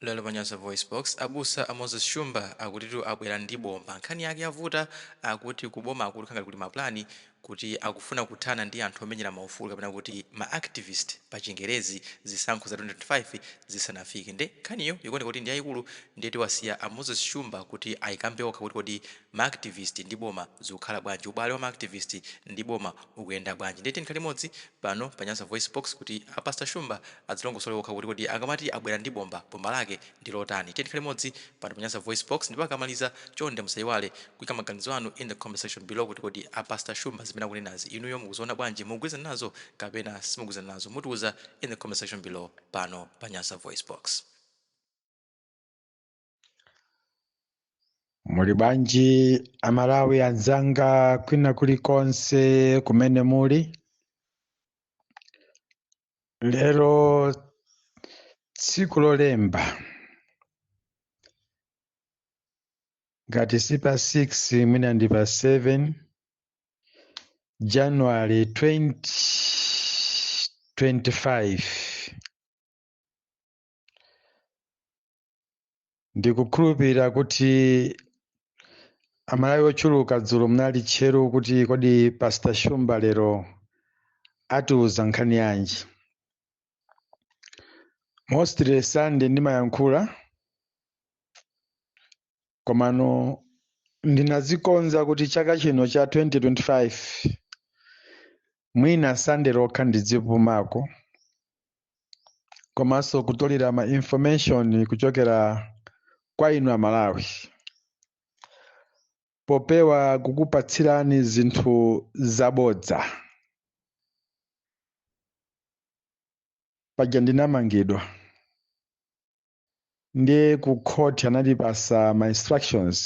Lero pa Nyasa VoiceBox, abusa a Moses Shumba akutitu abwera ndi bomba. Nkhani yake yavuta, akuti ku boma akukhala ngati kuli ma plan kuti akufuna kuthana ndi anthu omenyera maufulu kapena kuti ma activist pa chingerezi zisankho za 2025 zisanafike. Nde nkhaniyo ikuoneka kuti ndi yayikulu ndiye tiwasiya a Moses Shumba kuti ayikambe okha kuti kodi ma activist ndi boma zikukhala bwanji, ubale wa ma activist ndi boma ukuyenda bwanji. Ndiye tiyeni tikhale limodzi pano pa Nyasa VoiceBox kuti a Pastor Shumba adzilongosole okha kuti kodi akamati abwera ndi bomba, bomba lake ndi lotani. Tiyeni tikhale limodzi pano pa Nyasa VoiceBox ndipo akamaliza chonde musaiwale kuika maganizo anu in the comment section below kuti kodi a Pastor Shumba zimene akunenazi inuyo mukuziona bwanji, mukugwirizana nazo kapena simukugwirizana nazo? Mutiuza in the comment section below pano pa Nyasa VoiceBox. Muli bwanji Amalawi anzanga kwina kulikonse kumene muli? Lero tsiku lolemba, ngati si pa 6 mwina ndi pa 7 January 2025. Ndikukhulupirira kuti Amalawi ochuluka dzulo munali tcheru kuti kodi Pastor Shumba lero atiuza nkhani yanji. Mostly Sunday ndimayankhula, komano ndinazikonza kuti chaka chino cha 2025 mwina Sunday lokha ndidzipumako, komanso kutolera ma information kuchokera kwa inu Amalawi, popewa kukupatsirani zinthu zabodza. Paja ndinamangidwa ndiye ku court anandipasa ma instructions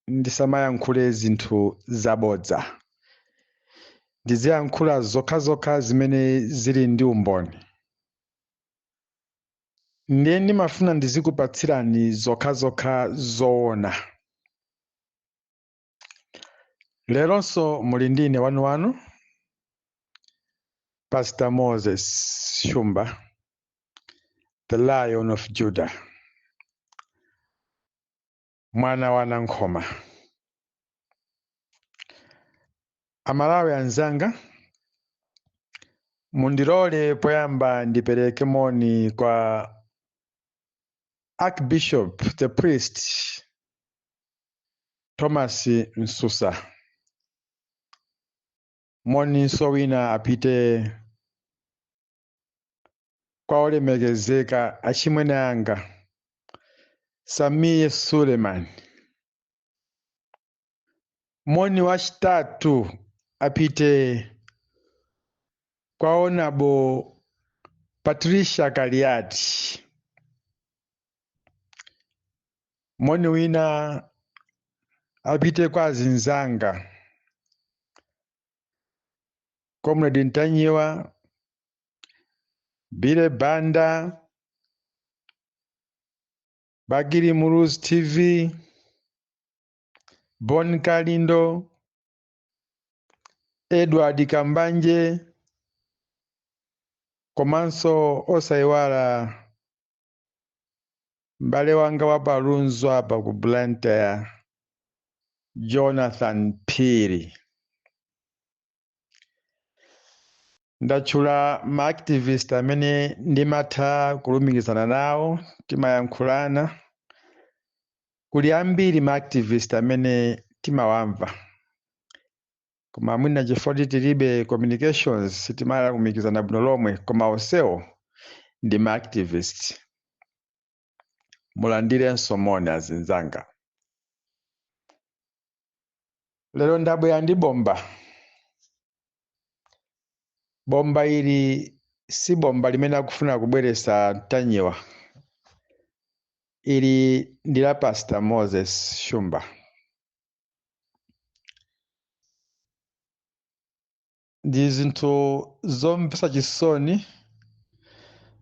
ndisamayankhule zinthu zabodza, ndiziyankhula zokhazokha zimene zili ndi umboni. Ndiye ndimafuna ndizikupatsirani zokhazokha zoona. Leronso muli ndi ine wanuwanu Pastor Moses Shumba, the Lion of Judah, mwana wa Nankhoma. Amalawi anzanga, mundilole poyamba ndipereke moni kwa Archbishop the Priest Thomas Msusa. Moninso wina apite kwa olemekezeka achimwene anga Sameer Suleman. Moni wachitatu apite kwa Honorable Patricia Kaliati. Moni wina apite kwa azinzanga Comrade Ntanyiwa, Billy Banda, Bakili Muluzi TV, Bon Kalindo, Edward Kambanje, komanso osayiwala m'bale wanga wa palunzo apa ku Blantyre, Jonathan Phiri. Ndatchula ma activist amene ndimatha kulumikizana nawo, timayankhulana. Kuli ambiri ma activist amene timawamva, koma mwina chifukwa kuti tilibe communications sitimalumikizana bwino lomwe, koma onsewo ndi ma activist. Mulandirenso moni azinzanga. Lero ndabwera ndi bomba. Bomba ili si bomba limene akufuna kubweretsa Ntanyiwa, ili ndi la Pastor Moses Shumba. Ndi zinthu zomvetsa chisoni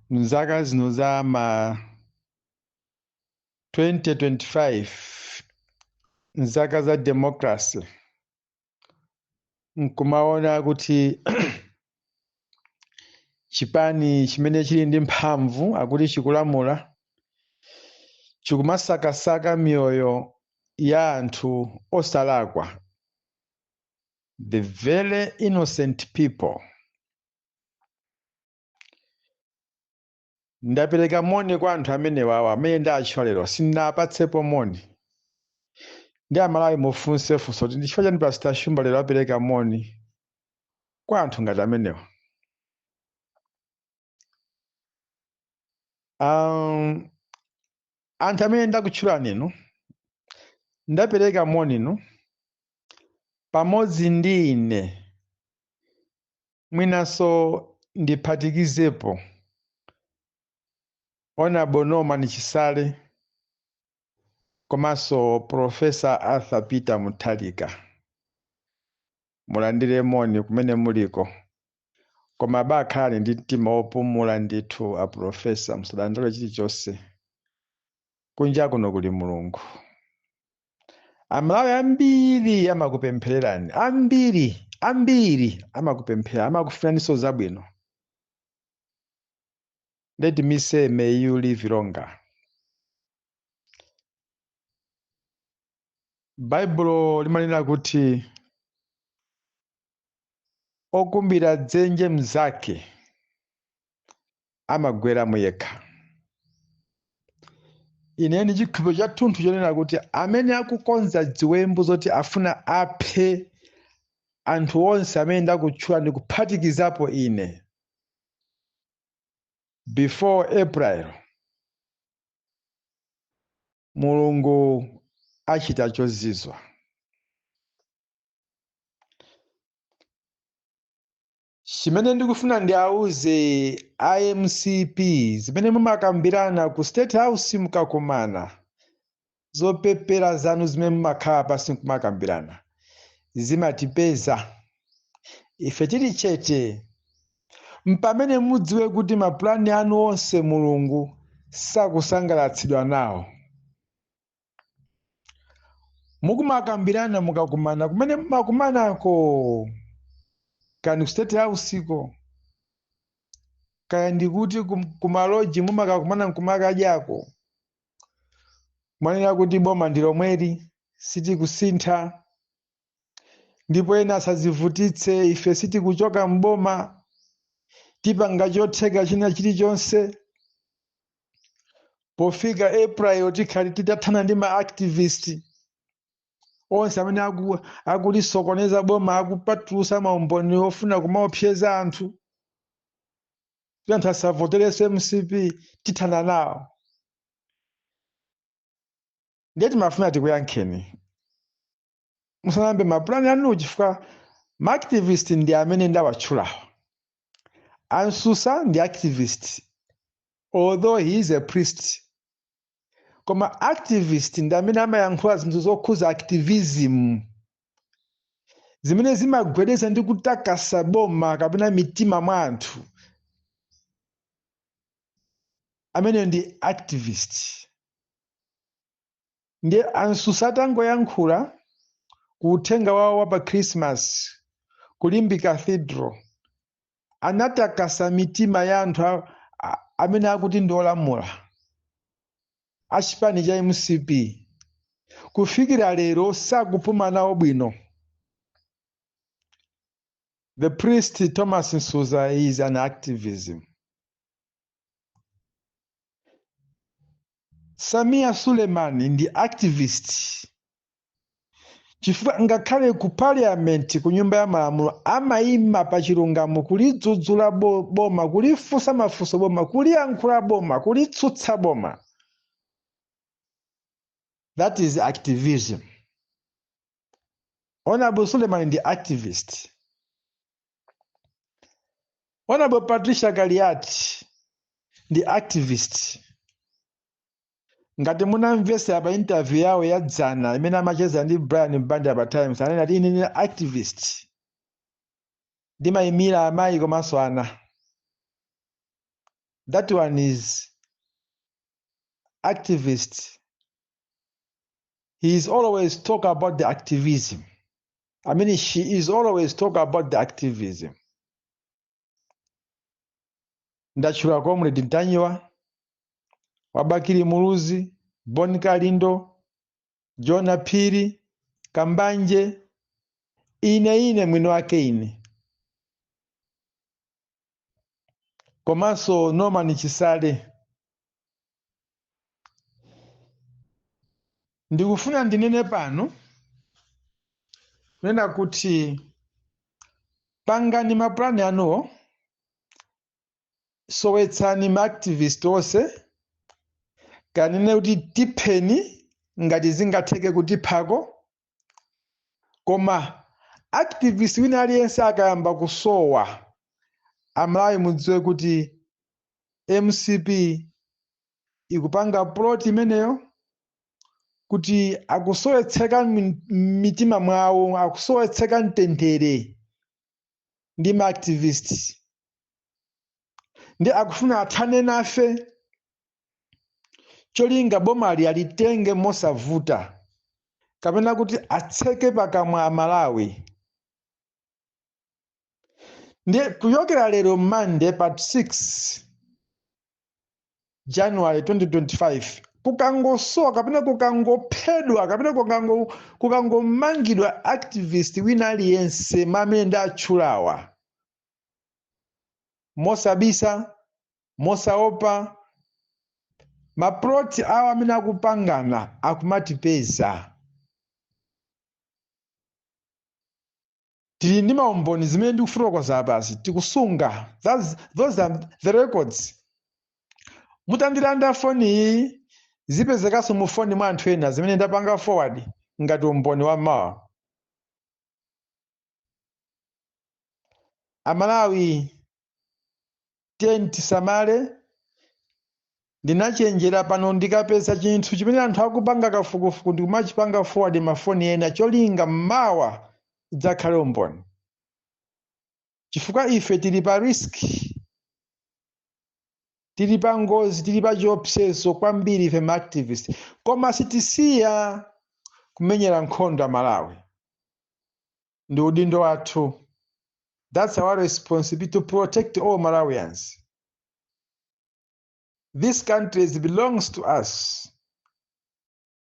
mzaka zino za ma 2025, mzaka za democracy, nkumaona kuti chipani chimene chili ndi mphamvu akuti chikulamula Chikumasakasaka miyoyo ya anthu osalakwa, the very innocent people. Ndapereka moni kwa anthu amenewawa amene ndatchula lero, sindinapatsepo moni. Ndi Amalawi mufunse funso kuti ndi chifukwa chani Pastor Shumba lero apereka moni kwa anthu ngati amenewa? Anthu amene ndakutchulani inu, ndapereka moni inu pamodzi ndi ine, mwinanso ndiphatikizepo Honorable Norman Chisale komanso Professor Arthur Peter Mutharika. Mulandire moni kumene muliko, koma bakhalani ndi mtima wopumula ndithu a Professor, musadandaule chilichonse, kunja kuno kuli Mulungu. Amalawi ambiri amakupemphererani, ambiri ambiri amakupemphera, amakufuniraninso zabwino. Let me say, may you live longer. Baibulo limanena kuti okumbira dzenje mnzake amagweramo yekha. Ine ndi chikhulupiriro chathunthu chonena kuti amene akukonza ziwembu zoti afuna aphe anthu onse amene ndakutchula ndi kuphatikizapo ine before April, Mulungu achita chozizwa. Chimene ndikufuna ndiauze IMCP, zimene mumakambirana ku State House mukakumana, zopepera zanu zimene mumakhala pasi nkumakambirana zimatipeza ife tili chete, mpamene mudziwe kuti mapulani anu onse Mulungu sakusangalatsidwa nawo. Mukumakambirana mukakumana kumene mumakumanako, kani ku State House ko, kaya ndikuti kumaloji mumakakumana nkumakadyako, mwanena kuti boma ndi lomweli, sitikusintha, ndipo ena asazivutitse, ife sitikuchoka mboma, tipanga chotheka china chilichonse. Pofika April tikhali titathana ndi ma activist onse amene akulisokoneza boma, akupatulutsa maumboni ofuna kumaopseza anthu kuti anthu asavoterenso MCP, tithana nawo. Ndiye timafuna tikuyankheni musanambe mapulani anu, chifukwa ma activist ndi amene ndawatchulawa. Ansusa ndi activist, although he is a priest, koma activist ndi amene amayankhula zinthu zokhuza activism zimene zimagwedeza ndi kutakasa boma kapena mitima mwa anthu. Amene ndi activist. Ndiye Ansusa atangoyankhula ku uthenga wawo wa pa Christmas ku Limbe Cathedral, anatakasa mitima ya anthu amene akuti ndi olamula achipani cha MCP. Kufikira lero sakupuma nawo bwino. The priest Thomas Nsusa is an activism. Samia Suleiman ndi activist, chifukwa ngakhale ku parliament, ku nyumba ya malamulo, amayima pa chilungamo, kulidzudzula boma, kulifunsa mafunso boma, kuliyankhula boma, kulitsutsa boma. That is activism. Honorable Suleiman ndi activist. Honorable Patricia Kaliati ndi activist. Ngati munamvesa pa interview yawo ya dzana imene amacheza ndi Brian Banda pa Times, anena ati ine ndine activist, ndimayimira amayi komanso ana. That one is activist. He is always talk about the activism. I mean, she is always talk about the activism. Ndatchula Comrade Ntanyiwa, Wabakili Muluzi, Bon Kalindo, Jona Phiri, Kambanje, ine mwini wake ine, komanso Norman Chisale. Ndikufuna ndinene pano kunena kuti pangani mapulani anuwo, sowetsani ma activist onse, kanene kuti tipheni ngati zingatheke kutiphako, koma activist wina aliyense akayamba kusowa, Amalawi mudziwe kuti MCP ikupanga plot imeneyo kuti akusowetseka mitima mwawo, akusowetseka mtendere ndi ma activist, ndi akufuna athane nafe cholinga bomali alitenge mosavuta, kapena kuti atseke pakamwa Amalawi. Ndiye kuyokera lero Monday pa 6 January 2025, kukangosowa kapena kukangophedwa kapena kukangomangidwa activist wina aliyense mamene ndatchulawa, mosabisa mosaopa, maploti awo amene akupangana akumatipeza. Tili ndi maumboni zimene ndikufotokoza apasi, tikusunga. Those are the records. Mutandilanda foni iyi, zipezekanso mu foni mwa anthu ena zimene ndapanga forward ngati umboni wa mawa. Amalawi, tiyeni tisamale. Ndinachenjera pano ndikapeza chinthu chimene anthu akupanga kafukufuku ndikumachipanga forward mafoni ena, cholinga mawa idzakhale umboni, chifukwa ife tili pa risk, tili pa ngozi, tili pa chiopsezo kwambiri ife ma activist, koma sitisiya kumenyera nkhondo Amalawi. Ndi udindo wathu, that's our responsibility to protect all Malawians. This country belongs to us.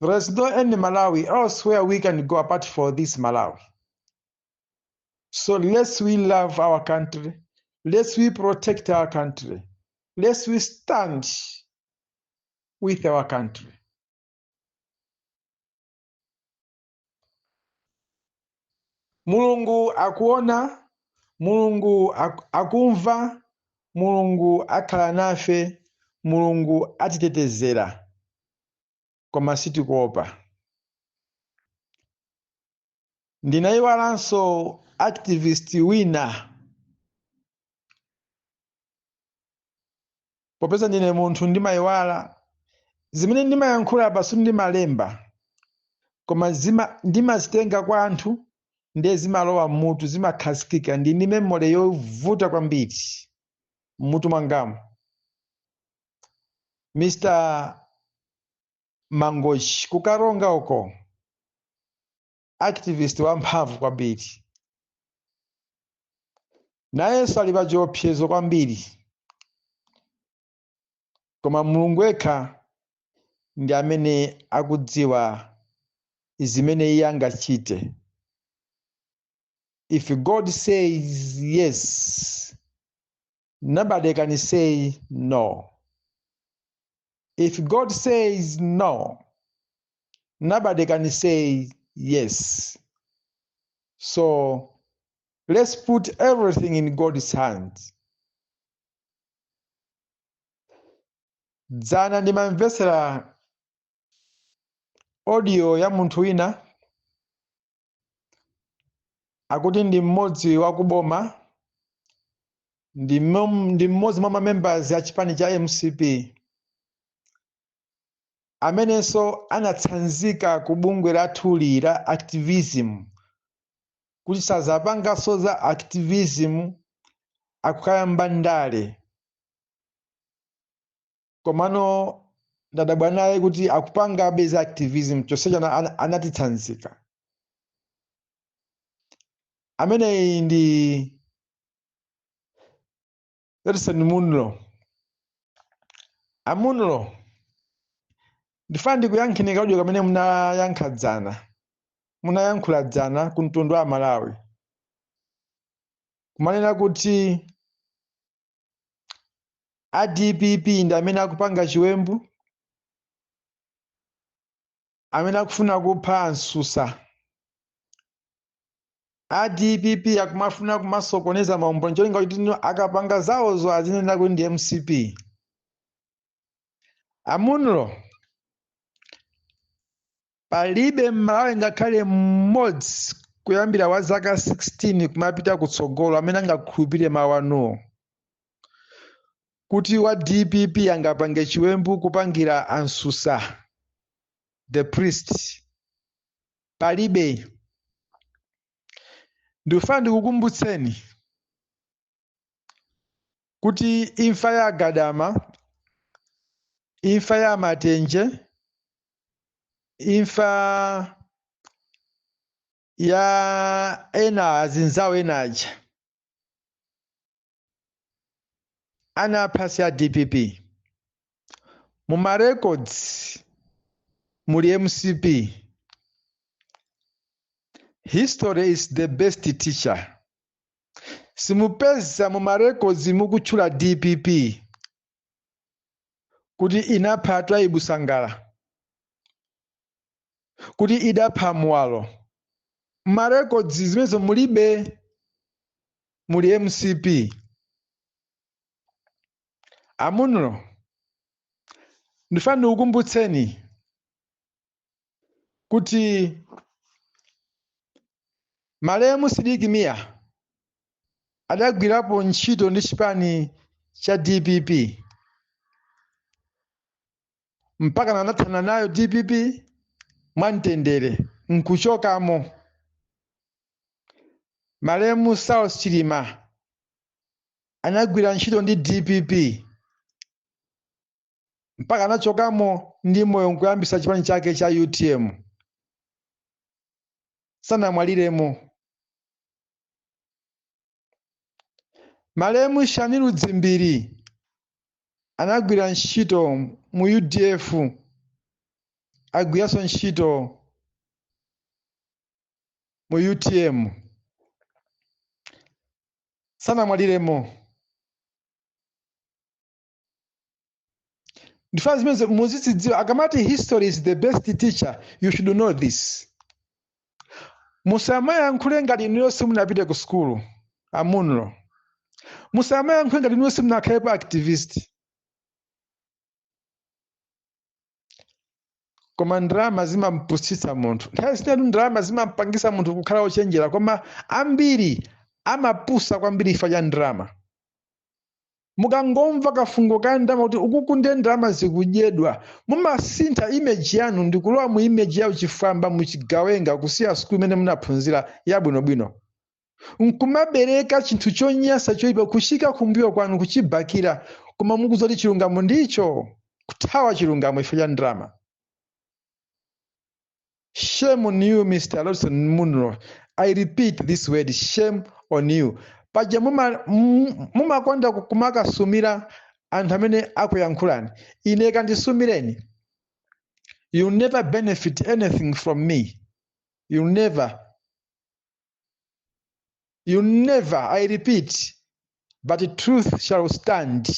There is no any Malawi elsewhere we can go apart for this Malawi. So let's we love our country. Let's we protect our country. Let's we stand with our country. Mulungu akuona, Mulungu akumva, Mulungu akhala nafe, Mulungu atitetezera, koma sitikuopa. Ndinayiwalanso activist wina, popeza ndine munthu ndimayiwala zimene ndimayankhula apa, sindimalemba, koma ndimazitenga kwa anthu, ndiye zimalowa mmutu, zimakhazikika. Ndi ndi memory yovuta kwambiri mmutu mwangamo. Mr Mangochi kukaronga uko, activist wamphamvu kwambiri, nayenso ali pa chiopsezo kwambiri, koma Mulungu yekha ndi amene akudziwa zimene iye angachite. If God says yes, nobody can say no. If God says no, nobody can say yes. So let's put everything in God's hands. Dzana ndimamvetsera audio ya munthu wina, akuti ndi mmodzi wa kuboma, ndi mmodzi mwa mamembers a chipani cha MCP, amenenso anatsanzika ku bungwe lathuli la activism, kuti sazapanganso za activism, akukayamba ndale. Komano ndadabwa naye kuti akupangabe za activism chonsecho anatitsanzika. Ameneyi ndi Edson Munlo. Amunlo, Ndifuna ndikuyankheni ka audio kamene munayankha dzana, munayankhula dzana ku mtundu wa Malawi, kumanena kuti a DPP ndi amene akupanga chiwembu, amene akufuna kupha ansusa. A DPP akumafuna kumasokoneza maumboni cholinga kuti ino akapanga zawozo azinena kuti ndi MCP. Amunlo, palibe Mmalawi ngakhale mmodzi kuyambira wa zaka 16 kumapita kutsogolo amene angakhulupirire mawu anuwo kuti wa DPP angapange chiwembu kupangira ansusa the priest. Palibe. Ndikufuna ndikukumbutseni kuti imfa ya Gadama, imfa ya Matenje, imfa ya ena azinzawo ena aja anapha si a DPP. Mu ma records muli MCP. History is the best teacher. Simupeza mu ma records mukutchula DPP kuti inapha Twaibu Sangala, kuti idapha Mwalo. Ma records zimenezo mulibe, muli MCP. Amunlo, ndifuna ndikukumbutseni kuti malemu Sidik Mia adagwirapo ntchito ndi chipani cha DPP mpaka anathana nayo DPP mwamtendere nkuchokamo. Malemu Saulos Chilima anagwira ntchito ndi DPP mpaka anachokamo ndi moyo nkuyambisa chipani chake cha UTM, sanamwaliremo. Malemu Shanil Dzimbiri anagwira ntchito mu UDF, agwiranso ntchito mu UTM, sanamwaliremo. Ndifuna zimene muzizidziwa. Akamati history is the best teacher, you should know this. Musamayankhule ngati inuyo simunapite ku sukulu. Amunlo, musamayankhule ngati inuyo simunakhalepo activist. Koma ndalama zimampusitsa munthu. Nthawi zinatu ndalama zimampangisa munthu kukhala wochenjera, koma ambiri amapusa kwambiri chifukwa cha ndalama. Mukangomva kafungo ka ndalama kuti ukuku ndiye ndalama zikudyedwa, mumasintha image yanu ndi kulowa mu image yawo chifwamba, muchigawenga, kusiya sukulu imene munaphunzira yabwinobwino, nkumabereka chinthu chonyansa choyipa kuchika kumbuyo kwanu, kuchibakira, koma mukudziwa kuti chilungamo ndicho, kuthawa chilungamo chifukwa cha ndalama. Shame on you, Mr. Lawson Munro. I repeat this word, shame on you. Paja mumakonda kumakasumira anthu amene akuyankhulani. Ine kandisumireni. You never benefit anything from me. You never. You never, I repeat. But the truth shall stand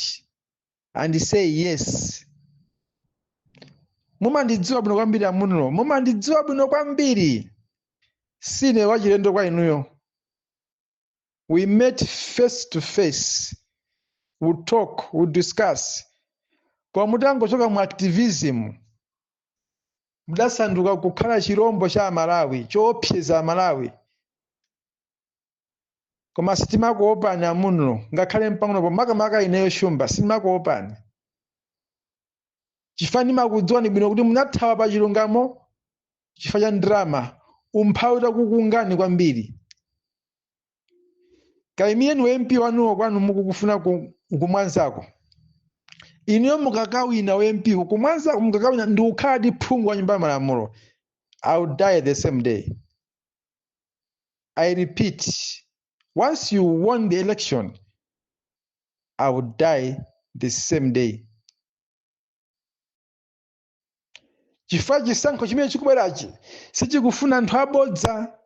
and say yes. Mumandidziwa bwino kwambiri, amuno. Mumandidziwa bwino kwambiri. Sine wachilendo kwa inuyo. We met face to face. We talk, we discuss. Koma mutangochoka mu activism, mudasanduka kukhala chirombo cha Amalawi, choopseza Amalawi. Koma sitimakuopani, amuno, ngakhale mpang'ono. Makamaka ineyo Shumba sindimakuopani, chifukwa ndimakudziwani bwino kuti munathawa pa chilungamo chifukwa cha ndalama, umphawi utakukungani kwambiri. Kayimiyeni wa MP wanuwo kwanu mukukufuna kumwanzako. Inuyo mukakawina wa MP kumwanzako, mukakawina ndi kukhala ndi phungu wa nyumba ya malamulo, I will die the same day. I repeat, once you won the election, I will die the same day. Chifukwa chisankho chimene chikubwerachi sichikufuna anthu abodza,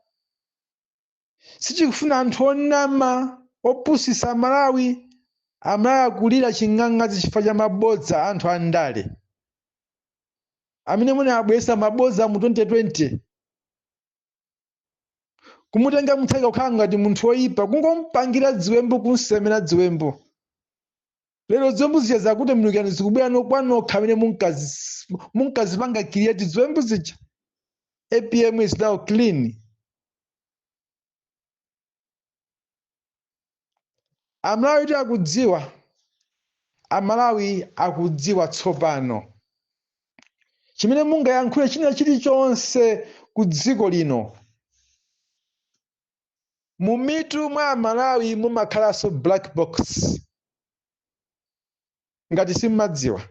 sichikufuna anthu onama, opusisa Amalawi. Amalawi akulira ching'ang'adzi chifukwa cha mabodza anthu andale amene munabweretsa mabodza mu 2020, kumutenga Mutharika kukhala ngati munthu woyipa, kungompangira dziwembu, kunsemera dziwembu. Lero ziwembu zija zakutembenukirani, zikubwera nokwanokha amene munkazipanga create ziwembu zija. APM is now clean. Amalawi ti akudziwa, Amalawi akudziwa tsopano chimene mungayankhule china chilichonse ku dziko lino. Mumitu mwa Amalawi mumakhalanso black box, ngati simmadziwa.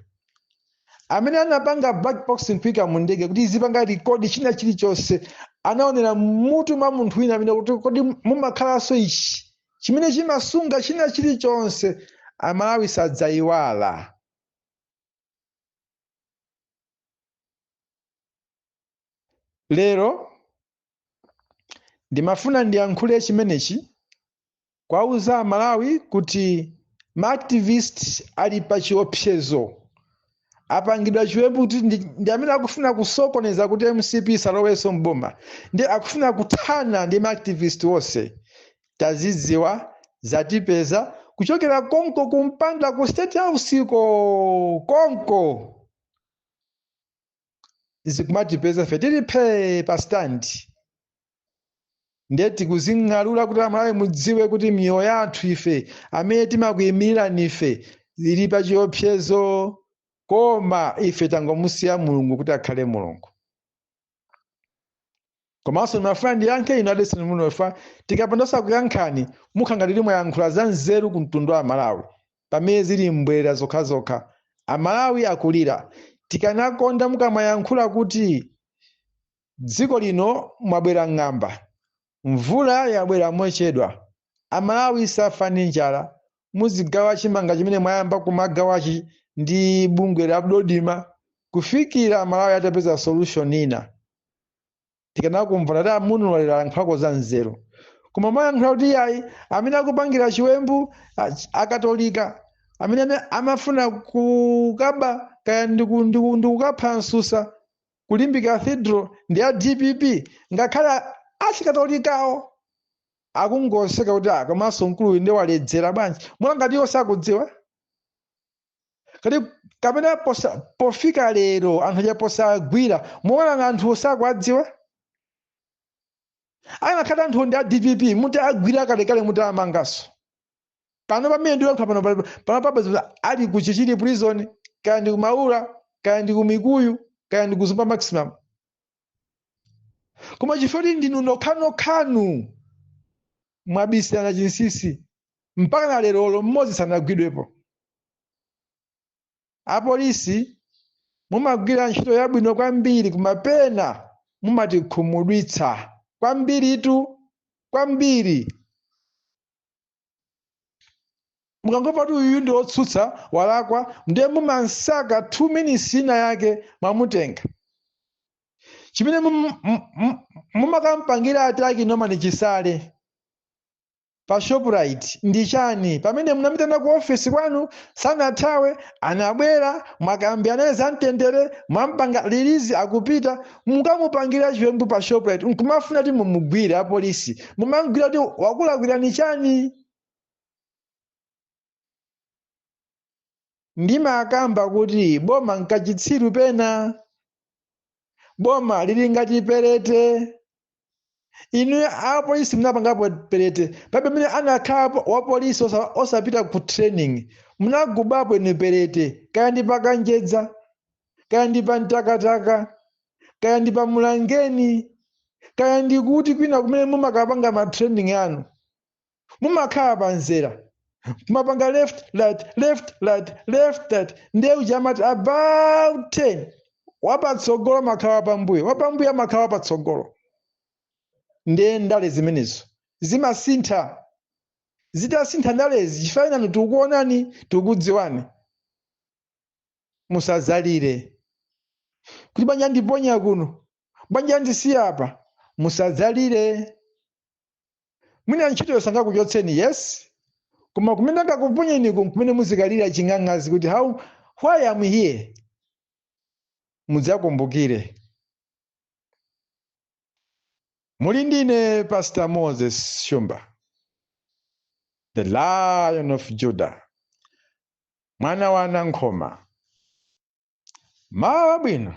Amene anapanga black box nkuika mu ndege kuti izipanga record china chilichonse, anaonera mutu mwa munthu wina amene kuti kodi mumakhalanso ichi chimene chimasunga china chilichonse. Amalawi sadzayiwala. Lero ndimafuna ndiyankhule chimenechi kwauza Amalawi kuti ma-activist ali pa chiopsezo, apangidwa chiwembu kuti ndi amene akufuna kusokoneza kuti MCP isalowenso mboma, ndi akufuna kuthana ndi ma-activist onse. Tazidziwa, zatipeza kuchokera konko kumpanda ku State House ko, konko zikumatipeza ife tili phe pa stand. Ndiye tikuzing'alula kuti Amalawi mudziwe kuti miyoyo yathu ife amene timakuyimirirani ife ili pa chiopsezo, koma ife tangomusiya Mulungu kuti akhale Mulungu. Komanso ndimafuna ndiyankhe inu adeseni munofa, tikapanda kuyankhani mukhala ngati mwayankhula za nzeru ku mtundu wa Malawi pamene zili mbwerera zokhazokha. Amalawi akulira. Tikanakonda mukamayankhula kuti dziko lino mwabwera ng'amba, mvula yabwera mochedwa, Amalawi safa ndi njala, muzigawa chimanga chimene mwayamba kumagawachi ndi bungwe la Dodima kufikira Amalawi atapeza solution ina. Tikanakumva tati amunulira yankhulako za nzeru, koma mwayankhula kuti iyayi, amene akupangira chiwembu akatolika amene amafuna kukaba kaya ndikukapha msusa ku Limbe Cathedral ndi a DPP, ngakhale achikatolikawo akungoseka kuti komanso mkuluyu ndi waledzera bwanji, mwa ngati iwo sakudziwa kati kapena pofika lero anthu aja posagwira muona anthu sakuwadziwa. Anakhala anthu ndi a DPP muti agwira kalekale, muti amangaso pano pamene ndiwankha pano pano papa ali ku Chichiri prison, kaya ndi kumaula, kaya ndi kumikuyu, kaya ndi kuzumba maximum. Koma chifukwa kuti ndinu nokhanokhannu mwabisana chinsinsi, mpaka na lerolo mmodzi sanagwidwepo. Apolisi mumagwira ntchito yabwino kwambiri, kumapena mumatikhumudwitsa kwambiritu kwambiri. Mukangomva kuti uyu ndi wotsutsa walakwa, ndiye mumansaka 2 minutes ina yake mwamutenga. Chimene mumakampangira attack Norman Chisale pa Shoprite ndi chani, pamene munamitana ku ofesi kwanu sanathawe, anabwera, mwakambirana za mtendere, mwampanga release, akupita, mukamupangira chiwembu pa Shoprite nkumafuna kuti mumugwire. Apolisi mumagwira kuti wakulakwirani chani? Ndimakamba kuti boma nkachitsiru pena, boma lili ngati perete. Inu apolisi munapangapo perete pabe pamene anakhalapo wapolisi osapita ku training, munagubapo inu perete, kaya ndi pakanjedza, kaya ndi pa mtakataka, kaya ndi pa Mulangeni, kaya ndi kuti kwina kumene mumakapanga ma training anu, mumakhala panzera kumapanga left right left right left right. Ndiye uja amati about 10 wapatsogolo amakhala wapambuyo, wapambuyo amakhala wapatsogolo. Ndiye ndale zimenezo zimasintha. Zitasintha ndalezi, chifukwa inanu tikukuonani, tikukudziwani, musazalire. Kuti banja ndiponya kuno, banja ndisiya apa, musadzalire. Mwina ntchito sangakuchotseni, yes, koma kumene angakuponyeni kumene muzikalira ching'ang'azi kuti how, why am here, mudzakumbukire. Muli ndine Pastor Moses Shumba, the Lion of Judah, mwana wa Nankhoma. Mawa bwino.